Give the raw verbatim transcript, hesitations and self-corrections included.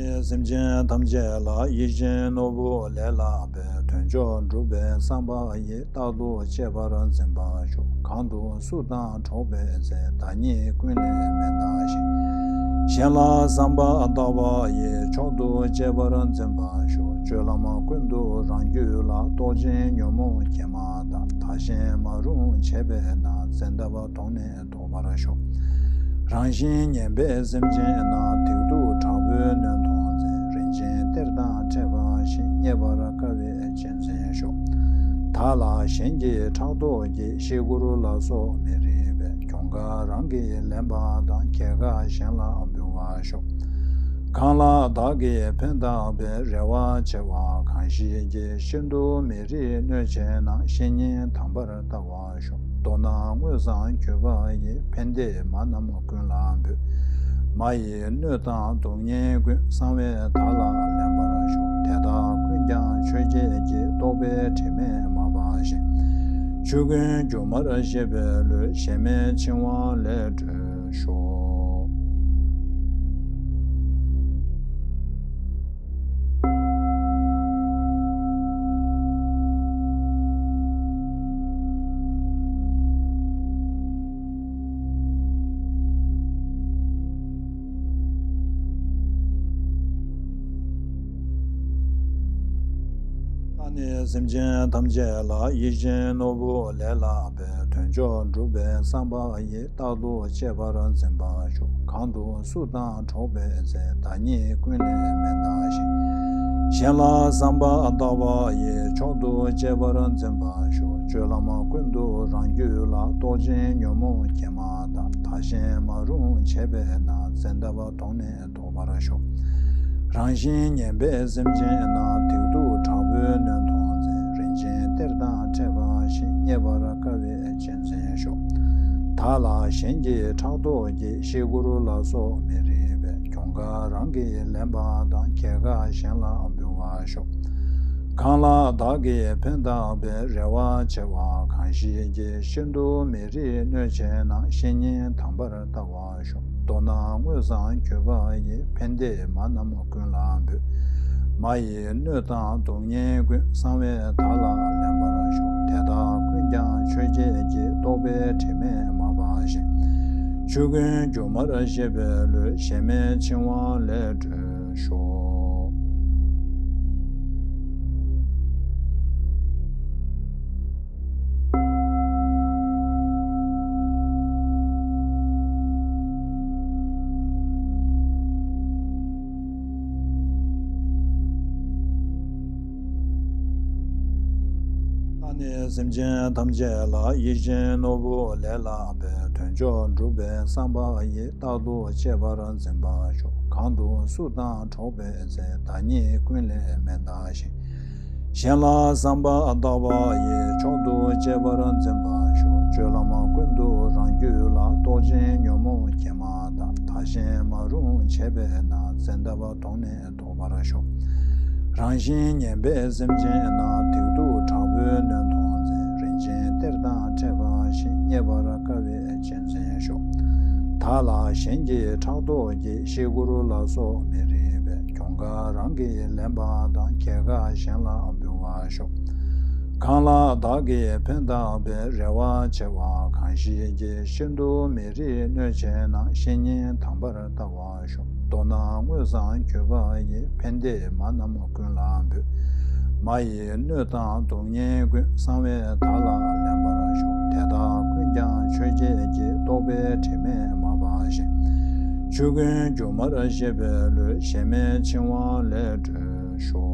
སེམས་ཅན་ཐམས་ཅད་ལ་ཡིད་བཞིན་ནོར་བུ་ལས་ལྷག་པའི་དོན་མཆོག་འགྲུབ་པའི་བསམ་པ་ཡིས། རྟག་ཏུ་གཅེས་པར་འཛིན་པར་ཤོག་གང་དུ་སུ་དང་འགྲོགས་པའི་ཚེ། བདག་ཉིད་ཀུན་ལས་མི་འདའ་ཞིང་། གཞན་ལ་བསམ་པ་བཏགས་པ་ཡིས། མཆོག་ཏུ་གཅེས་པར་འཛིན་པར་ཤོག་སྤྱོད་ལམ་ཀུན་ཏུ་རང་རྒྱུད་ལ། རྟོག་ཅིང་ཉོན་མོངས་སྐྱེས་མ་ཐག་བདག་གཞན་མ་རུངས་བྱས་པས་ན། འཛིན་ཐག་པ་དོང་ནས་ཐོགས་པར་ཤོག་རང་བཞིན་ངན་པའི་སེམས་ཅན་རྣམས། སྡིག་སྡུག་དྲག་པོས་ནོན་མཐོང་ཚེ། རིན་ཆེན་གཏེར་དང་འཕྲད་པ་བཞིན། རྙེད་པར་དཀའ་བས་གཅེས་འཛིན་ཤོག་བདག་ལ་གཞན་གྱིས་ཕྲག་དོག་གིས། བཤེས་སྐུར་ལ་སོགས་མི་རིགས་པའི། གྱོང་ཁ་རང་གིས་ལེན་པ་དང་། ཁྱད་ཁ་གཞན་ལ་འབུལ་བར་ཤོག་གང་ལ་བདག་གིས་ཕན་བཏགས་པའི། རེ་བ་ཆེ་བ་གང་ཞིག་གིས། ཤིན་ཏུ་མི་རིགས་གནོད་བྱེད་ན། བཤེས་གཉེན་དམ་པར་བལྟ་བར་ཤོག་མདོར་ན་དངོས་སམ་གུས་པ་ཡིས། ཕན་བདེའི་མ་རྣམས་ཀུན་ལ་འབུལ། མ་ཡི་གནོད་དང་སྡུག་བསྔལ་ཀུན། གསང་བས་བདག་ལ་ལེན་པར་ཤོག་དེ་དག་ཀུན་ཀྱང་ཆོས་བརྒྱད་ཀྱི། རྟོག་པའི་དྲི་མས་མ་སྦགས་ཤིང་། ཆོས་ཀུན་སྒྱུ་མར་ཤེས་པའི་བློས། གཞན་མའི་འཆིང་བ་ལས་གྲོལ་ཤོག་ཨ་ནི་སེམས་ཅན་ཐམས་ཅད་ལ། ཡིད་བཞིན་ནོར་བུ་ལས་ལྷག་པའི། དོན་མཆོག་འགྲུབ་པའི་བསམ་པ་ཡིས། རྟག་ཏུ་གཅེས་པར་འཛིན་པར་ཤོག་གང་དུ་སུ་དང་འགྲོགས་པའི་ཚེ། བདག་ཉིད་ཀུན་ལས་མི་འདའ་ཞིང་། གཞན་ལ་བསམ་པ་བཏགས་པ་ཡིས། མཆོག་ཏུ་གཅེས་པར་འཛིན་པར་ཤོག་སྤྱོད་ལམ་ཀུན་ཏུ་རང་རྒྱུད་ལ། རྟོག་ཅིང་ཉོན་མོངས་སྐྱེས་མ་ཐག་བདག་གཞན་མ་རུངས་བྱས་པས་ན། འཛིན་ཐག་པ་དོང་ནས་ཐོགས་པར་ཤོག་རང་བཞིན་ངན་པའི་སེམས་ཅན་རྣམས། སྡིག་སྡུག་དྲག་པོས་ནོན་མཐོང་ཚེ། རིན་ཆེན་གཏེར་དང་འཕྲད་པ་བཞིན། རྙེད་པར་དཀའ་བས་གཅེས་འཛིན་ཤོག་བདག་ལ་གཞན་གྱིས་ཕྲག་དོག་གིས། བཤེས་སྐུར་ལ་སོགས་མི་རིགས་པའི། གྱོང་ཁ་རང་གིས་ལེན་པ་དང་། ཁྱད་ཁ་གཞན་ལ་འབུལ་བར་ཤོག་གང་ལ་བདག་གིས་ཕན་བཏགས་པའི། རེ་བ་ཆེ་བ་གང་ཞིག་གིས། ཤིན་ཏུ་མི་རིགས་གནོད་བྱེད་ན། བཤེས་གཉེན་དམ་པར་བལྟ་བར་ཤོག་མདོར་ན་དངོས་སམ་གུས་པ་ཡིས། ཕན་བདེའི་མ་རྣམས་ཀུན་ལ་འབུལ། མ་ཡི་གནོད་དང་སྡུག་བསྔལ་ཀུན། གསང་བས་བདག་ལ་ལེན་པར་ཤོག་དེ་དག་ཀུན་ཀྱང་ཆོས་བརྒྱད་ཀྱི། རྟོག་པའི་དྲི་མས་མ་སྦགས་ཤིང་། ཆོས་ཀུན་སྒྱུ་མར་ཤེས་པའི་བློས། གཞན་མའི་འཆིང་བ་ལས་གྲོལ་ཤོག་ཨ་ནི་སེམས་ཅན་ཐམས་ཅད་ལ། ཡིད་བཞིན་ནོར་བུ་ལས་ལྷག་པའི། དོན་མཆོག་འགྲུབ་པའི་བསམ་པ་ཡིས། རྟག་ཏུ་གཅེས་པར་འཛིན་པར་ཤོག་གང་དུ་སུ་དང་འགྲོགས་པའི་ཚེ། བདག་ཉིད་ཀུན་ལས་མི་འདའ་ཞིང་། གཞན་ལ་བསམ་པ་བཏགས་པ་ཡིས། མཆོག་ཏུ་གཅེས་པར་འཛིན་པར་ཤོག་སྤྱོད་ལམ་ཀུན་ཏུ་རང་རྒྱུད་ལ། རྟོག་ཅིང་ཉོན་མོངས་སྐྱེས་མ་ཐག་བདག་གཞན་མ་རུངས་བྱས་པས་ན། འཛིན་ཐག་པ་དོང་ནས་ཐོགས་པར་ཤོག་རང་བཞིན་ངན་པའི་སེམས་ཅན་རྣམས། སྡིག་སྡུག་དྲག་པོས་ནོན་མཐོང་ཚེ། རིན་ཆེན་གཏེར་དང་འཕྲད་པ་བཞིན། རྙེད་པར་དཀའ་བས་གཅེས་འཛིན་ཤོག་བདག་ལ་གཞན་གྱིས་ཕྲག་དོག་གིས། བཤེས་སྐུར་ལ་སོགས་མི་རིགས་པའི། གྱོང་ཁ་རང་གིས་ལེན་པ་དང་། ཁྱད་ཁ་གཞན་ལ་འབུལ་བར་ཤོག་གང་ལ་བདག་གིས་ཕན་བཏགས་པའི། རེ་བ་ཆེ་བ་གང་ཞིག་གིས། ཤིན་ཏུ་མི་རིགས་གནོད་བྱེད་ན། བཤེས་གཉེན་དམ་པར་བལྟ་བར་ཤོག་མདོར་ན་དངོས་སམ་གུས་པ་ཡིས། ཕན་བདེའི་མ་རྣམས་ཀུན་ལ་འབུལ། མ་ཡི་གནོད་དང་སྡུག་བསྔལ་ཀུན། གསང་བས་བདག་ལ་ལེན་པར་ཤོག་དེ་དག་ཀུན་ཀྱང་ཆོས་བརྒྱད་ཀྱི། རྟོག་པའི་དྲི་མས་མ་སྦགས་ཤིང་། ཆོས་ཀུན་སྒྱུ་མར་ཤེས་པའི་བློས། གཞན་མའི་འཆིང་བ་ལས་གྲོལ་ཤོག